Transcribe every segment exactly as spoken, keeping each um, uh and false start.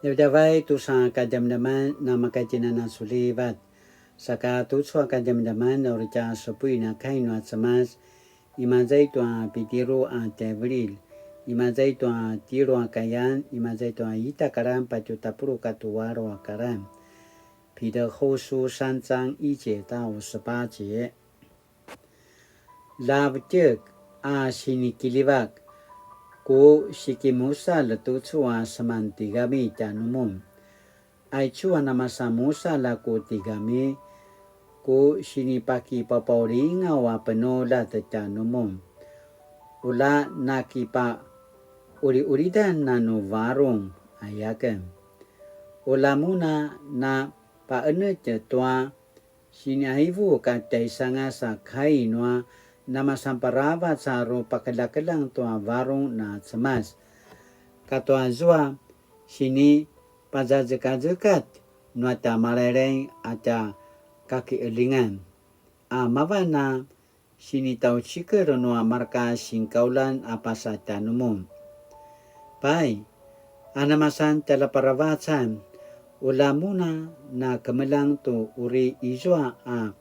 Djavadjavay tusa kadjamadjaman na makatjinana sulivat. Saka tucu a kadjamadjaman uri tja supuin a kai nua Cemas, imaza i tua Pitiru a tjaivililj, imaza i tua tjelu a kayan, imaza i tua ita karan patje tapuluq katua alu a karan. 彼得後書三章一節到十八節。 Ljavetjek a sinikiljivak, ku sikimusalj tucu a seman tigami tjanumun. Aicu a namasan musalj a ku tigami, ku sinipakipapaulingaw a penuljat tjanumun. Ula nakipauliulidan a nu varung, aya aken. Ula mun a na paqenetj tua siniqaivu ka tjaisangas a kai nua namasan paravac a rupakeljakeljang tua varung na Cemas. Katua zua sinipazazekazekatj nua tja Malailai a tja kakiqeljingan, a mavan a sinitjaucikel nua marka sinkauljan a pasa tjanumun. Pai, a namasan tjaljaparavacan, ula mun a na kemeljang tu uri izua a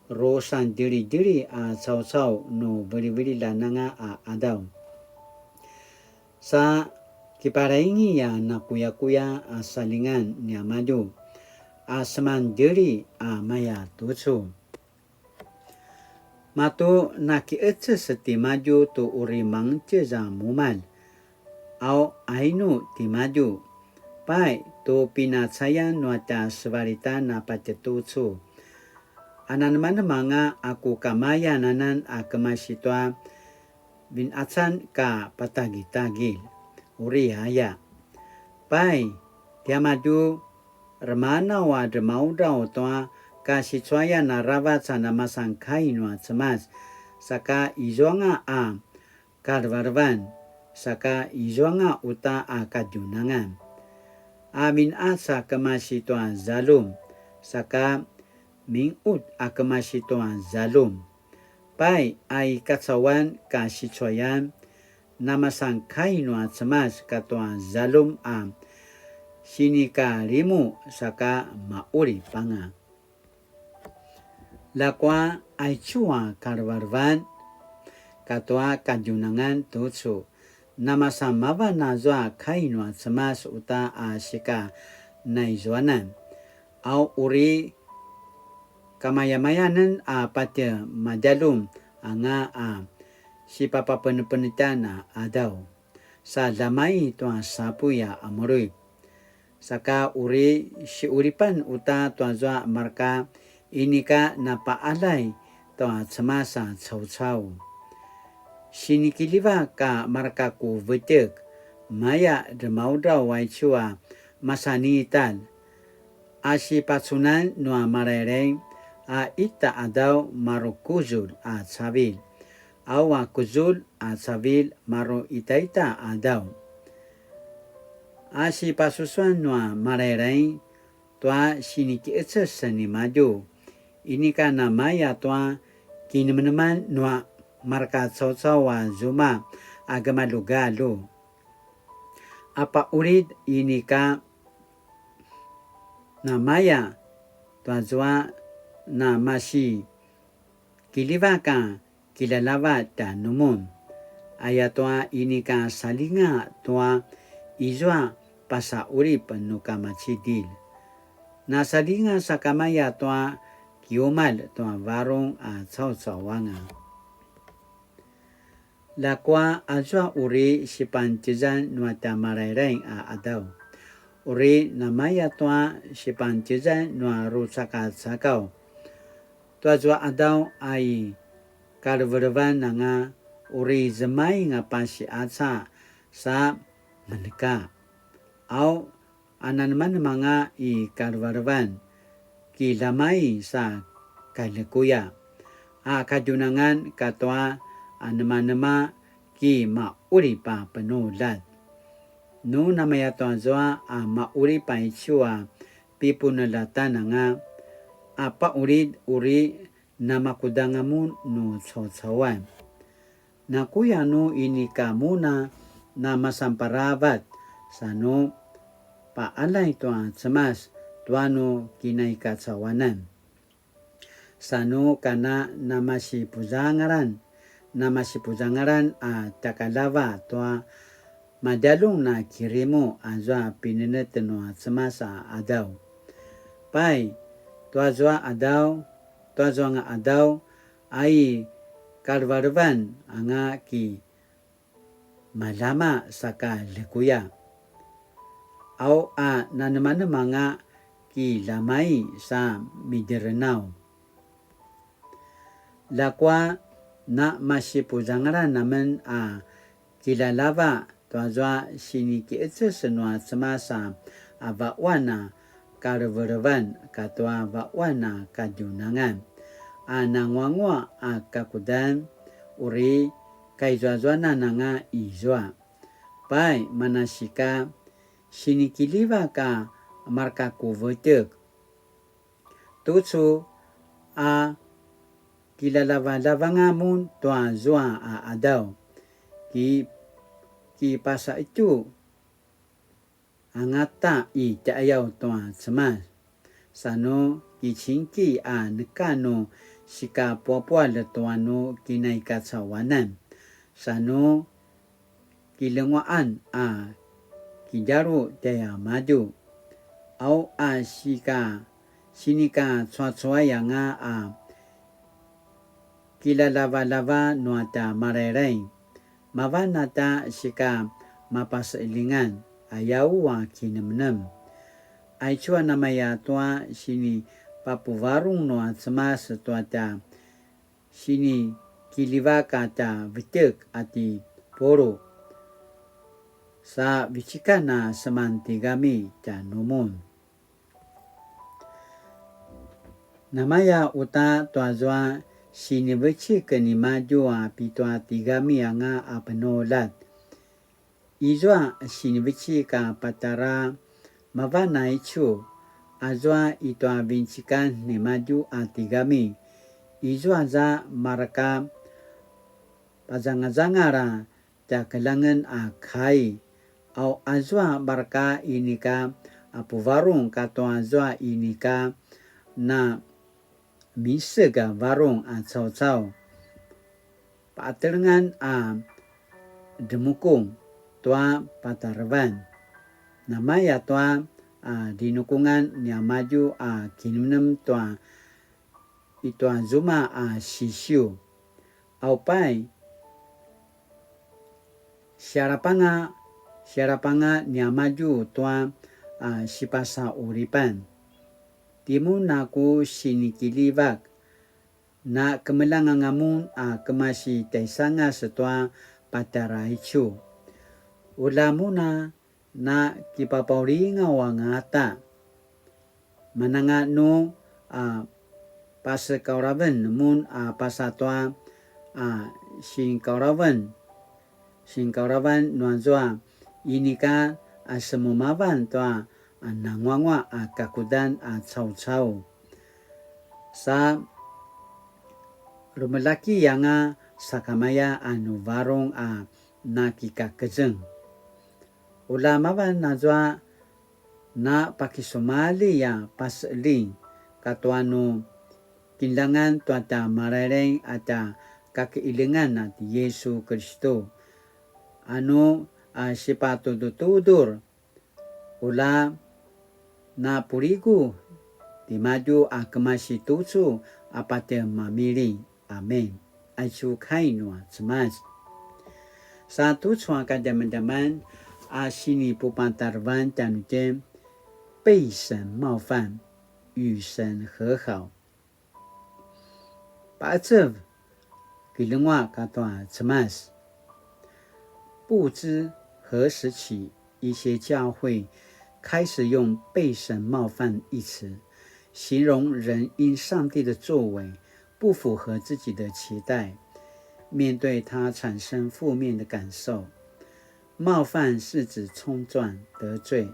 rusan djelidjeli a caucau nu vilivililjan anga a qadaw. Sa kiparaingi a nakuyakuya a saljingan niamadju a seman djeli a maya tucu. Matu nakiqeces timadju tu uri mangetjez a mumalj, au ainu timadju, pai tu pinacayan nua tja sevalitan a patje tucu. Ananemanemanga a ku kamayan anan a kemasi tua vinqacan ka patagitagilj, uri aya. Pai, tiamadju, remanaw a dremaudraw tua kasicuayan aravac a namasan kai nua Cemas, saka izuanga a kalevelevan, saka izuanga uta a kadjunangan. A vinqac a kemasi tua zaljum, saka minqut a kemasi tua zaljum. Pai a i kacauan kasicuayan, namasan kai nua Cemas katua zaljum a sinikalimu saka maqulip anga. Ljakua aicu a kalevelevan katua kadjunangan tucu, namasan mavan azua kai nua Cemas uta a sika naizuanan. Au uri kamayamayanen a patje madjaljun anga a sipapapenepenetjan a qadaw, sa ljamai tua sapuy a muri. Saka uri siqulipan uta tuazua marka inika napaqaljay tua Cemas a caucau. Sinikiljivak a marka ku vetjek, maya dremaudraw aicu a masanitalj, a sipacunan nua Malailai a ita qadaw maru kuzulj a cavilj, au a kuzulj a cavilj maru itaita qadaw. A sipasusuan nua Malailai tua sinikiqeces nimadju, inika namaya tua kinemeneman nua marka caucau a zuma a gemaljugalju. A paqulid inika namaya tuazua namasi kiljivak a kiljaljava tjanumun. Ayatua inika saljinga tua izua pasaqulip nu kamacidilj. Nasaljinga sakamaya tua kiumalj tua varung a caucau anga. Ljakua azua uri sipantjezan nua tja Malailai a qadaw, uri namaya tua sipantjezan nua rucakacakaw. Tuazua qadaw a i kalevelevan anga uri zemaing a pasiqaca sa meneka. Au a nanemanemanga i kalevelevan, kiljamai sa kalekuya, a kadjunangan katua a nemanema ki maqulip a penuljat. Nu namaya tuazua a maqulip aicu a pipuneljatan anga, a paqulid uri namakudanga mun nu caucauan. Nakuya nu inika mun a namasanparavac, sa nu paqaljay tua Cemas tua nu kinaikacauanan. Sa nu kana namasipuzangalan, namasipuzangalan a tjakalava tua madjalung na kirimu azua pinenetj nua Cemas a qadaw. Pai, tuazua qadaw, tuazuanga qadaw, a i kalevelevan anga ki maljama saka lekuya. Au a nanemanema anga ki ljamai sa miderenaw. Ljakua namasipuzangalan amen a kilalava tuazua sinikiqeces nua Cemas a vaquan a kalevelevan katua vaquan a kadjunangan a nanguanguaq a kakudan, uri kaizuazuanan anga izua. Pai, manasika sinikiljivak a marka ku vetjek. Tucu a kilalavalava anga mun tuazua a qadaw, ki, kipasaqetju angata i tjaiqayaw tua Cemas. Sa nu kicingki a neka nu sikapuapualj tua nu kinaikacauanan. Sa nu kilenguaqan a kidjalu tjaiamadju. Au a sika, sinikacuacuay anga a kilalavalava nua tja Malailai. Mavan a tja sika mapaseqeljingan, ayau a kinemnem. Aicu a namaya tua sinipapuvarung nua Cemas tua tja sinikiljivak a tja vetjek a ti Pulu. Sa vecikan a seman tigami tjanumun. Namaya uta tuazua sinivecik nimadju a pitua tigami anga a penuljat. Izua sinivecik a patjara mavan aicu, azua i tua vinecikan nimadju a tigami, izua za marka pazangazangal a tjakeljangen a kai, au azua marka inika a puvarung katua azua inika na miseg a varung a caucau. Paqatelengan a dremukung tua patarevan. Namaya tua a dinukungan niamadju a kinemnem tua i tua zuma a sisiu. Aupai, sialapanga, sialapanga niamadju tua a sipasaqulipan. Timun a ku sinikiljivak, na kemeljang anga mun a kemasi tjaisangas tua patjara aicu. Ulja mun a na kipapaulingaw angata. Mananga nu a pasekaulaven mun a pasa tua a sinkaulaven, sinkaulavan nuazua inika a semumavan tua a nanguanguaq a kakudan a caucau. Sa rumelaki anga sakamaya a nu varung a nakikakezeng. Ulja mavan azua na pakisumalji a paseqeljing katua nu kinljangan tua tja Malailai a tja Kakiqilingan a ti Yisu Kristu, a nu a sipatudutudur. Ulja na puligu timadju a kemasi tucu a patje mamiling. Amen. Aicu kai nua Cemas. Sa tucu a kadjamadjaman a sinipupatarevan tjanuitjen, 被神冒犯，與神和好。 Paqecev, kilenguaq katua Cemas. 不知何時起，一些教会开始用"被神冒犯"一词，形容人因上帝的作为不符合自己的期待，面对他产生负面的感受。冒犯是指冲撞、得罪。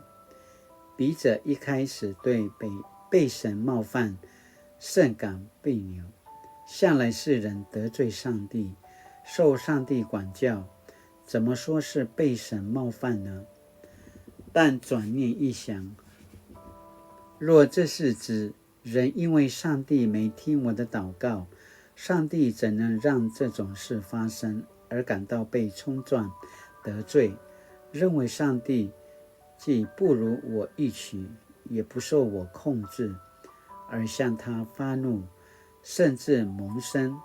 笔者一开始对被，被神冒犯甚感别扭，向来是人得罪上帝，受上帝管教，怎么说是被神冒犯呢？但转念一想，若这是指人因为上帝没听我的祷告，上帝怎能让这种事发生而感到被冲撞、得罪，认为上帝既不如我预期，也不受我控制，而向他发怒，甚至萌生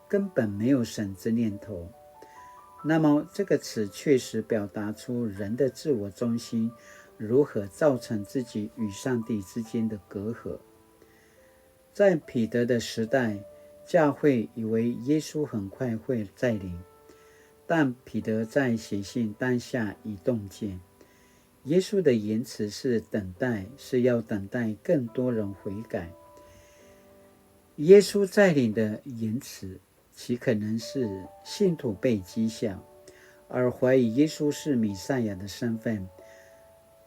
根本没有神之念头。那么，这个词确实表达出人的自我中心如何造成自己与上帝之间的隔阂。在彼得的时代，教会以为耶稣很快会再临，但彼得在写信当下已洞见，耶稣的延迟是等待，是要等待更多人悔改。耶稣再临的延迟，极可能是信徒被讥笑，而怀疑耶稣是弥赛亚的身份，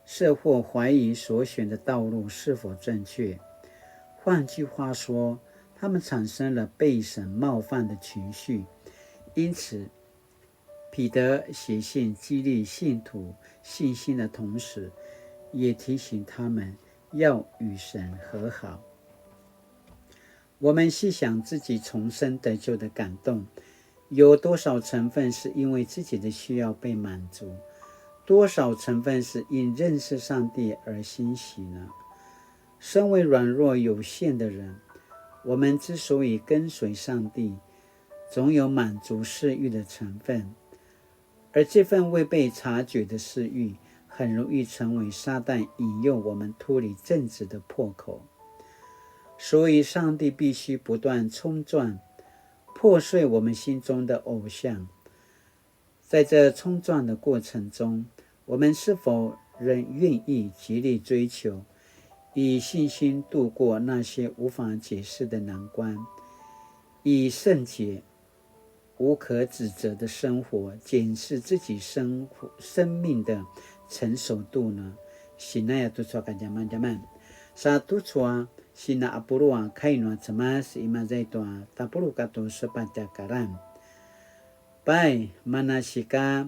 甚或怀疑所选的道路是否正确。换句话说，他们产生了被神冒犯的情绪，因此彼得写信激励信徒信心的同时，也提醒他们要与神和好。我们细想自己重生得救的感动，有多少成分是因为自己的需要被满足？多少成分是因认识上帝而欣喜呢？身为软弱有限的人，我们之所以跟随上帝，总有满足私欲的成分，而这份未被察觉的私欲，很容易成为撒旦引诱我们脱离正直的破口。所以，上帝必须不断冲撞、破碎我们心中的偶像。在这冲撞的过程中，我们是否仍愿意极力追求，以信心度过那些无法解释的难关，以圣洁、无可指责的生活，检视自己生活生命的成熟度呢？Sinaya tucu a kadjamadjaman. Sa tucu a sina apuru a kai nua Cemas, imaza i tua tapuluq katua sepatj a karan. Pai, manasika,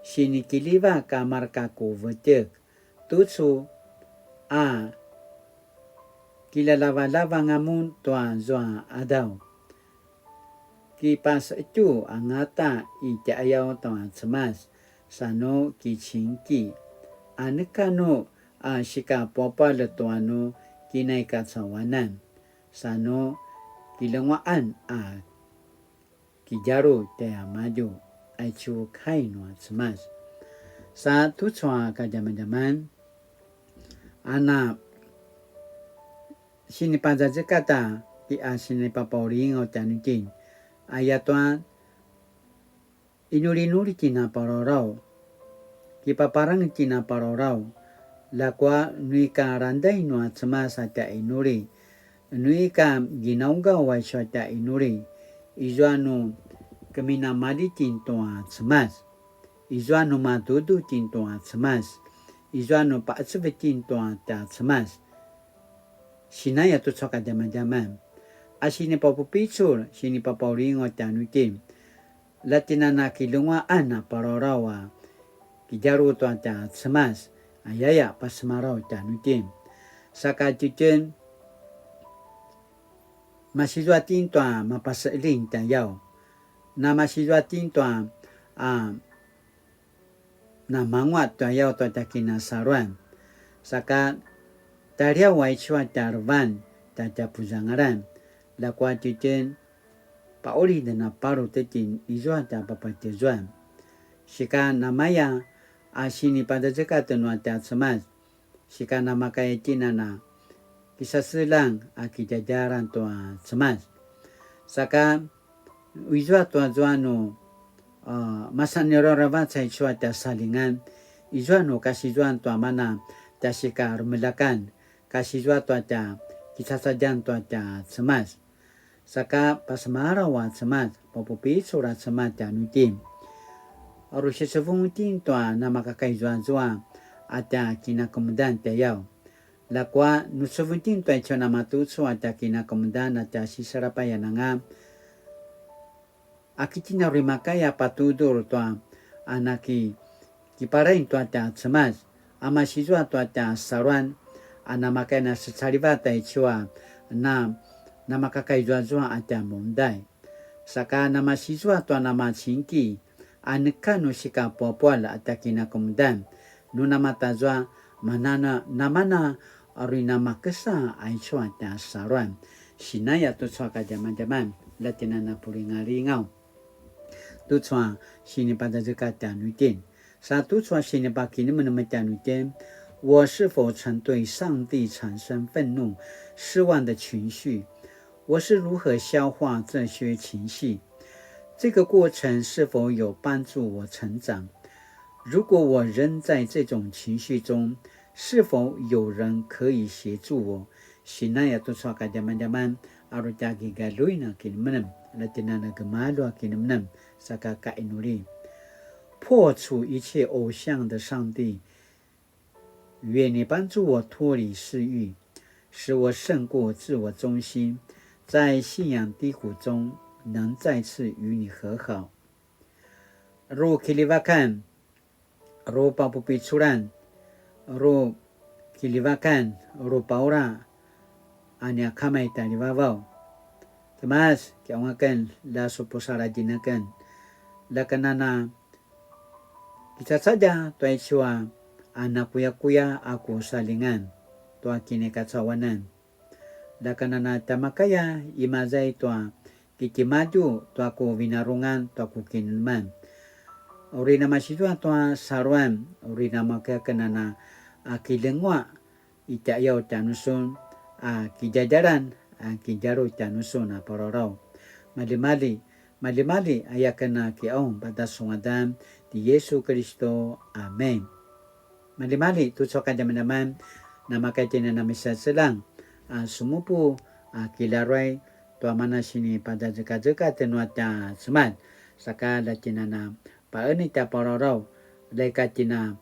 sinikiljivak a marka ku vetjek, tucu a kiljalavalava nga mun tua zua qadaw. Kipasetju angata i tjaiqayaw tua Cemas, sa nu kicingki, a neka nu a sikapuapal tua nu kinaikacauanan, sa nu kilenguaqan a kitjaru tjaimadju, aicu kai nua Cemas. Sa tucu a kadjamadjaman, a na sinipazazekatj a ki a sinipapaulingaw tjanuitjen, ayatua inulinuli tjen a palalaut, kipaparangez tjen a palalaut, ljakua nu ika langedai nua Cemas a tja inuli, nu ika ginaugaw aicu a tja inuli, izua nu keminamalji tjen tua Cemas, izua nu matudu tjen tua Cemas, izua nu paqecev tjen tua tja Cemas. Sinaya tucu a kadjamadjaman, a sinipapupicul, sinipapaulingaw tjanuitjen, la tjen a na kilenguaqan a palalaut a kitjaru tua tja Cemas, ayaya pasemalaw tjanuitjen. Saka tjitjen, masizua tjen tua mapaseqeljing tjaiqayaw, na masizua tjen tua a namanguaq tjaiqayaw tua tja kinasaluan. Saka tjaliaw aicu a tja levan tja tja puzangalan, ljakua tjitjen paqulid na paru tjitjen izua tja papatjezuan. Sika namaya a sinipazazekatj nua tja Cemas, sika namakaya tjen a na kisaseljang a kidjadjalan tua Cemas. Saka izua tua zua nu, a, masan ni raravac aicu a tja saljingan, izua nu kasizuan tua mana tja sika remeljakan, kasizua tua tja kicacadjan tua tja Cemas. Saka pasemalaw a Cemas, papupicul a Cemas tjanuitjen. Aru sicevung tjen tua namakakaizuazua a tja kinakemudan tjaiqayaw. Ljakua nu cevung tjen tua aicu a namatucu a tja kinakemudan a tja siselapayan anga, a ki tjen a uri makaya patudul tua a na ki, kiparain tua tja Cemas, a masizua tua tja saluan, a namakaya na secalivat aicu a na, namakakaizuazua a tja mundai. Saka namasizua tua namacingki, a neka nu sikapuapual a tja kinakemudan, nu namatazua manana namana uri namakesa aicu a tja saluan. Sinaya tucu a kadjamadjaman, la tjinana pulingalingaw. Tucu a sinipazazekatj tjanuitjen. Sa tucu a sinipakinemenem tjanuitjen, 我是否曾對上帝產生憤怒、失望的情緒？我是如何消化這些情緒？這個過程是否有幫助我成長？如果我仍在這種情緒中，是否有人可以協助我？Sinaya tucu a kadjamadjaman, a uri tja kigaljuin a kinemenem, la tjinana gemalju a kinemenem, saka kainuli. 破除一切偶像的上帝，愿你帮助我脱离私欲，使我胜过自我中心，在信仰低谷中能再次与你和好。Ru kilivakan, ru papupiculan, ru kilivakan, ru paura, a nia Kama i tjaljivavaw. Cemas, kiqaung aken, la su pusaladjin aken. La kenana kicacalja tua aicu a nakuyakuya a ku salingan tua kinikacauanan. La kenana tjamakaya imaza i tua kitimadju tua ku vinarungan tua ku kinemeneman. Uri namasizua tua saluan, uri namakaya kenana a kilengua i tjaiyaw tjanusun, a kidjadjalan, a kidjalu tjanusun a pararaw. Malimali, malimali aya ken a kiqaung pata su ngadan ti Yesu Kiristu. Amen. Malimali tucu a kadjamadjaman, namakaya tjinana misaselang a sumupu a kilaruay tua mana sinipazazekazekatj nua tja Cemas, saka la tjinana paeni tja pararaw, la ika tjina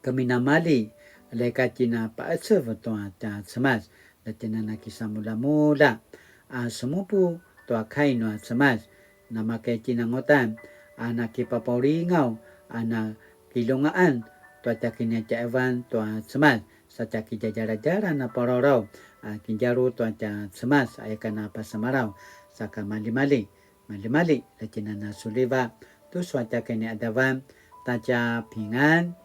keminamali, la ika tjina paecev tua tja Cemas, la tjinana kisamulamula a sumupu tua kai nua Cemas, namakaya tjinangutan a nakipapaulingaw a nakilungaan tua tja kinitjaivan tua Cemas, sa tja kidjadjaladjalan a pararaw a kidjalu tua tja Cemas, aya ken a pasemalaw, saka malimali, malimali, la tjinana suliva, tucu a tja kiniqadavan, ta tja pingan.